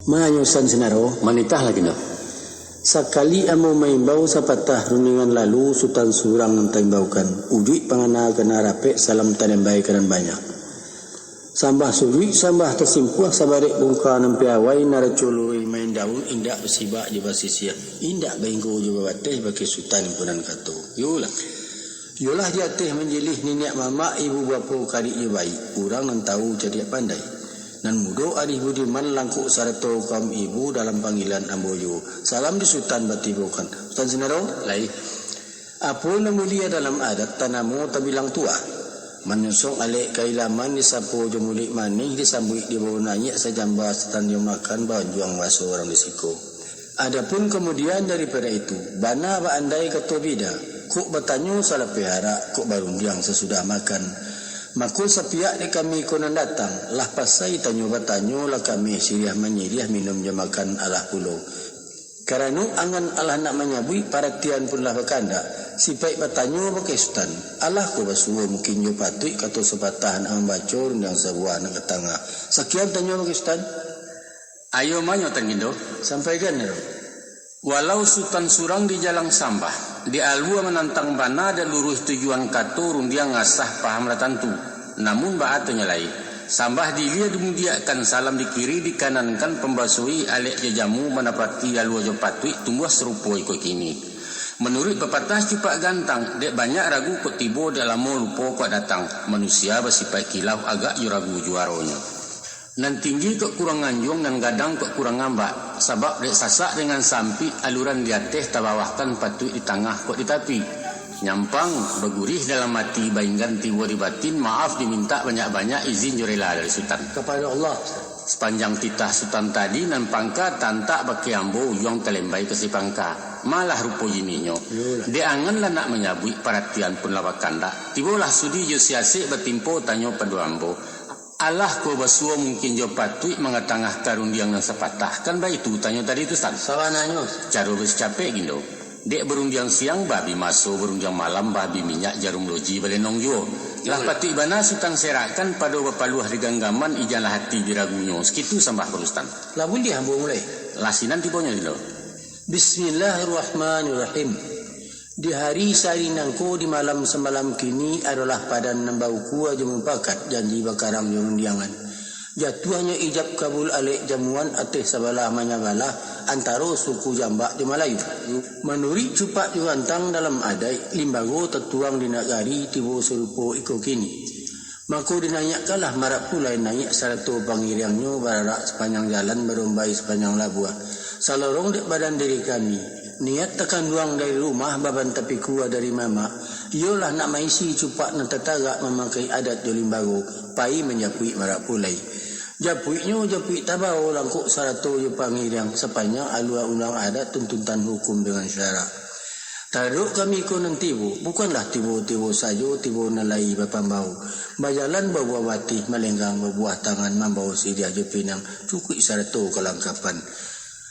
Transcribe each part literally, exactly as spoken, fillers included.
Manyo Sutan Sinaro, manitahlah kini. Sakali ambo maimbau sapatah rundingan lalu, Sutan surang nan taimbaukan. Ujuik pangana kana rapek, salam tanembai ka nan banyak. Sambah suruik, sambah tasimpuah, sabarek bungka nan piawai, naraco luruih main daun, indak basibak jo basisiah, indak bainggo jo babateh, bakeh Sutan impunan kato. Yolah. Yolah di ateh manjilih niniak mamak, ibu bapo karik jo baik, urang nan tawu cadiak pandai. Nan mudo arih budiman, langkok sarato kaum ibu, dalam panggilan ambo juo. Salam di Sutan batibokan. Sutan Sinaro, lai. Apo nan mulia dalam adat, tanamo tabilang tuah. Manyusong alek kailaman, disapo jo muluik manih, disambuik dibawo naiak, sajamba satanyo makan, baanjuang baso urang di siko. Adapun kamudian daripado itu, bana baandai kato bida, kok batanyo salapeh arak, kok barundiang sasudah makan. Mako sapiak dek kami ko nan datang, lah pasai tanyo batanyo, lah kami siriah manyiriah, minum jo makan alah pulo. Karano angan alah nak manyabuik, paratian pun lah bakandak, sipaik batanyo bakeh Sutan, alah ko basuo mungkin jo patuik, kato sapatah nak mambaco, rundiang sabuah nak ka tangah. Sakian tanyo bakeh Sutan. Ayo manyo Tan Gindo. Sampaikan, Naro. Walau Sutan surang di jalang sambah, di alua manantang bana, dek luruih tujuan kato, rundiang asah paham lah tantu. Namun baa tu nyo lai, sambah di ilia dimudiakkan, salam di kiri dikanankan, pambasoi alek jo jamu, manapati alua jo patuik, tumbuah sarupo iko kini. Manuruik papatah cupak gantang, dek banyak ragu kok tibo, dek lamo lupo kok datang, manusia basipaik kilau, agak jo ragu juaronyo. Nan tinggi kok kurang anjuang, nan gadang kok kurang ambak, sabab dek sasak dengan sampik, aluran di ateh tabawahkan, patuik di tangah kok di tapi. Nyampang, bagurih dalam ati, bainggan tibo di batin, maaf dimintak banyak-banyak, izin jo rela dari Sutan. Kapado Allah. Sapanjang titah Sutan tadi, nan pangka tantak bakeh ambo, ujuang talembai ka si pangka. Malah rupo jiniknyo. Iyolah. Dek angan lah nak manyabuik, paratian pun lah bakandak. Tibolah sudi jo siasek, batimpo tanyo pado ambo. Alah ko basuo mungkin jo patuik, mangatangahkan rundiang nan sapatah. Kan baitu tanyo tadi tu, Sutan? Sabananyo. Caro basicapek, Gindo. Dek barundiang siang babi maso, barundiang malam babi minyak, jarum loji balenong juo. Lah patuik bana Sutan serakkan, pado bapaluah di ganggaman, ijanlah ati di ragunyo. Sakitu sambah pado Sutan. Lah buliah ambo mulai? Lah sinan tibonyo, Gindo. Bismillahirrahmanirrahim. Di hari sahari nangko, di malam samalam kini, adolah padan nan baukua jo mupakat, janji bakarang jo rundiangan. Jatuahnyo ijab kabul alek jamuan, ateh sabalah manyabalah, antaro suku Jambak jo Malayu. Manuruik cupak jo gantang dalam adaik, limbago tatuang di nagari, tibo sarupo iko kini. Mako dinaiakkanlah marak pulai, naiak sarato pangiriangnyo, bararak sapanjang jalan, barombai sapanjang labuah. Salorong dek badan diri kami, niat takanduang dari rumah, baban tapikua dari mamak, iyolah nak maisi cupak nan tatagak, mamakai adat jo limbago, pai manjapuik marak pulai. Japuiknyo japuik tabao, langkok sarato jo pangiriang, sapanjang alua undang adat, tuntutan hukum dengan syarak. Taradok kami ko nan tibo, bukanlah tibo-tibo sajo, tibo nan lai bapambao. Bajalan babuah batih, malenggang babuah tangan, mambawo siriah jo pinang, cukuik sarato kalangkapan.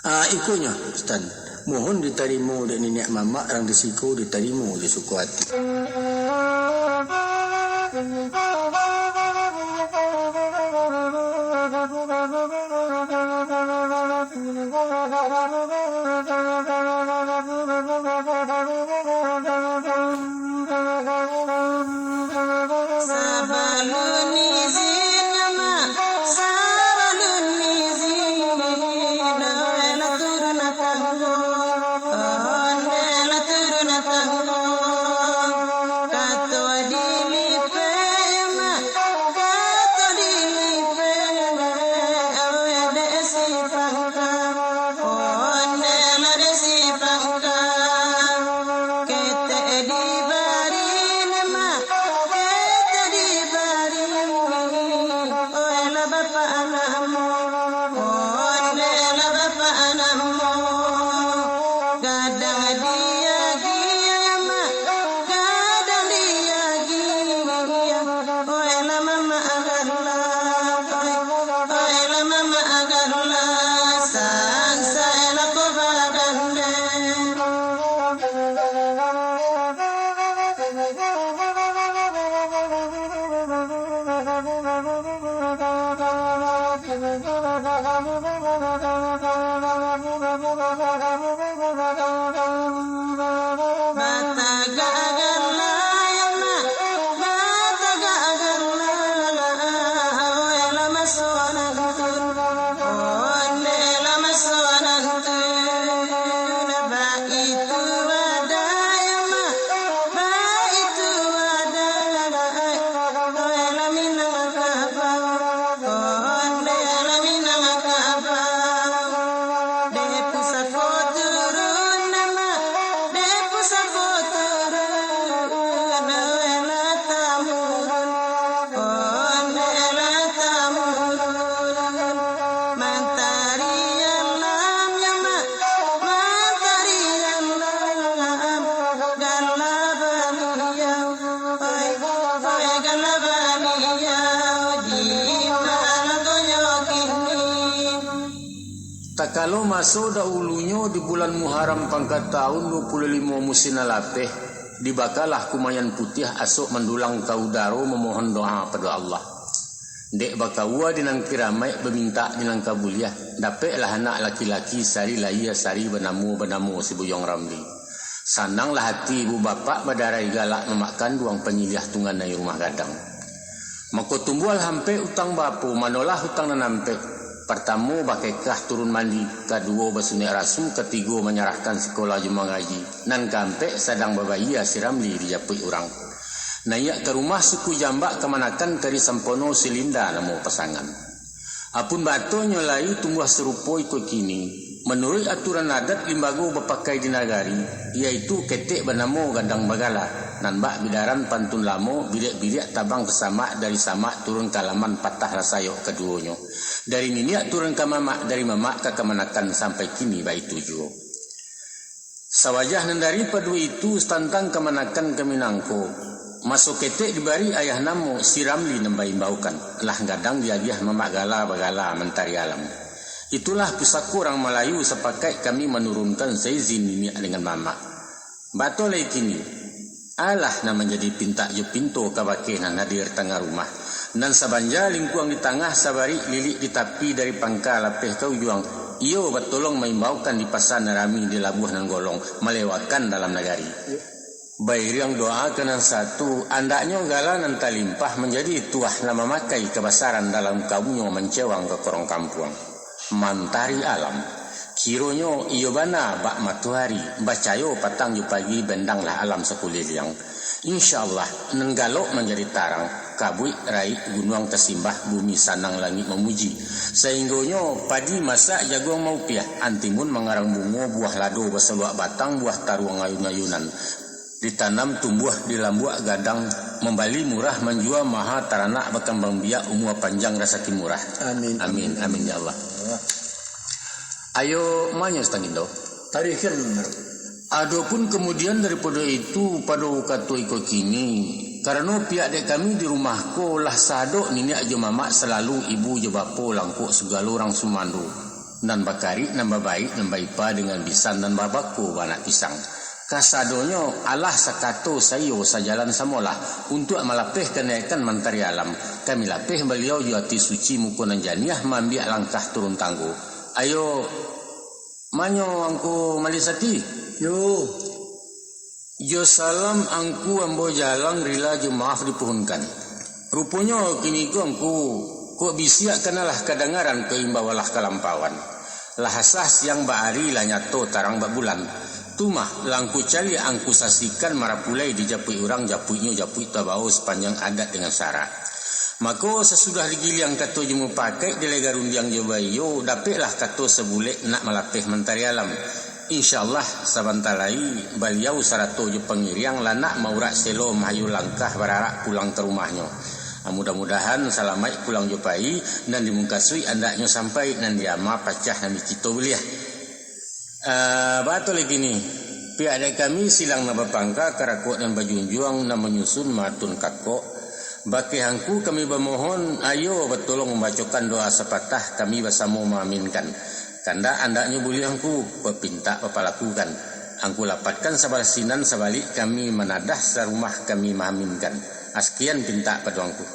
Ah, ikonyo, Sutan. Mohon ditarimo dek niniak mamak, rang di siko ditarimo jo suko ati. Sabalun izin, Mak, sabalun izin, oe lah turun tanggo, onde lah turun tanggo. Kato dilipeh, Mak, kato dilipeh, oe dek si pangka. Onde lah dek si pangka, ketek di barin, Mak, ketek di barin. Oe lah bapak namo, onde lah bapak namo. Gadang di agiah, Mak, gadang di agiah. Oe lah mamak agan lah, oe, oe lah mamak agan lah, sansai lah ko bagandeng. Takalo maso dahulunyo di bulan Muharram pangka taun duo puluah limo musim nan lapeh, dibakalah kumayan putiah asok mandulang ka udaro mamohon doa pado Allah. Dek bakaua di nan kiramaik, bamintak di nan kabuliah, dapeklah anak laki-laki sari lahia sari banamo, banamo si Buyuang Ramli. Sananglah ati ibu bapak badarai galak mamak kanduang panyiliah tunganai rumah gadang. Mako tumbuahlah ampek utang baapo, manolah utang nan ampek. Partamo bakekah turun mandi, kaduo basunek rasu, katigo manyarahkan sikolah jo mangaji, nan kaampek sadang babayia si Ramli dijapuik urang. Naiak ka rumah suku jambak kamanakan kari sampono si Linda namo pasangan. Apun baatonyo lai tumbuah sarupo iko kini. Manuruik aturan adat limbago bapakai di nagari, yaitu ketek banamo gadang bagala, nan bak bidaran pantun lamo, biliak-biliak tabang ka samak, dari samak turun ka alaman patahlah sayok kaduonyo. Dari niniak turun ka mamak, dari mamak ka kamanakan sampai kini baitu juo. Sawajah nan daripado itu, satantang kamanakan kami nangko, maso ketek dibari ayah namo si Ramli nan baimbaukan, lah gadang diagiah mamak gala bagala mantari alam. Itulah pusako urang Malayu sapakaik kami manurunkan saizin niniak dengan mamak. Batua lai kini, alah nan manjadi pintak jo pinto kabake nan hadir tangah rumah. Nan sabanja lingkuang di tangah, sabarik lilik di tapi, dari pangka lapeh ka ujuang, iyo batolong maimbaukan di pasa nan rami, di labuah nan golong, malewakan dalam nagari. Bairiang doa ka nan satu, andaknyo gala nan talimpah manjadi tuah, nan mamakai kabasaran dalam kaumnyo mancewang ka korong kampuang. Mantari alam. Kironyo iyo bana bak matoari, bacayo patang jo pagi, bendanglah alam sakuliliang. Insya Allah, nan galok manjadi tarang, kabuik raik gunuang tasimbah, bumi sanang langik mamuji. Sainggonyo padi masak jaguang maupiah, antimun mangarang bungo, buah lado basaluak batang, buah taruang ayun-ayunan. Ditanam tumbuah di lambuak gadang, mambali murah manjua maha, taranak bakambang biak, umua panjang rasaki murah. Amin. Amin, amin, ya Allah. Ayo, manyo Sutan Indo. Tarikhkan. Adopun kamudian daripado itu, pado kato iko kini, karano pihak dek kami di rumah ko lah sadok niniak jo mamak salalu ibu jo bapo langkok sagalo urang sumando, nan bakarik, nan babaik, nan baipa dengan bisan, nan babako baanak pisang. Kasadonyo alah sakato saiyo sajalan samolah, untuak malapeh kanaikan mantari alam. Kami lapeh baliau jo ati suci, muko nan janiah, maambiak langkah turun tanggo. Ayo, manyo Angku Malisati? Yo. Jo salam Angku ambo jalang rila jo maaf dipuhunkan. Ruponyo kiniko Angku, kok bisiak kanalah kadangaran, kok imbau alah kalampauan. Lah asah siang bak ari, lah nyato tarang bak bulan. Tu mah, lah Angku caliak, Angku saksikan, marapulai dijapuik urang, japuiknyo japuik tabao sapanjang adat dengan syarak. Mako, sasudah digiliang kato jo mupakaik, dilai garundiang jo baiyo, dapeklah kato sabulek nak malapeh mantari alam. Insya Allah, sabanta lai baliau sarato jo pangiriang lah nak maurak selo mahayu langkah bararak pulang ka rumahnyo. Mudah-mudahan salamaik pulang jo pai, nan dimukasuik andaknyo sampai, nan diama pacah, nan dicito buliah. Ah, batua lai kini, pihak dek kami silang nan bapangka, karakok nan bajunjuang, nan manyusun maatun kakok. Bakeh Angku kami bamohon, ayo batolong mambacokan doa sapatah, kami basamo maaminkan. Kandak andaknyo buliah Angku, bapintak bapalakukan. Angku lapatkan sabalah sinan, sabalik kami manadah, sarumah kami maaminkan. Askian pintak pado Angku.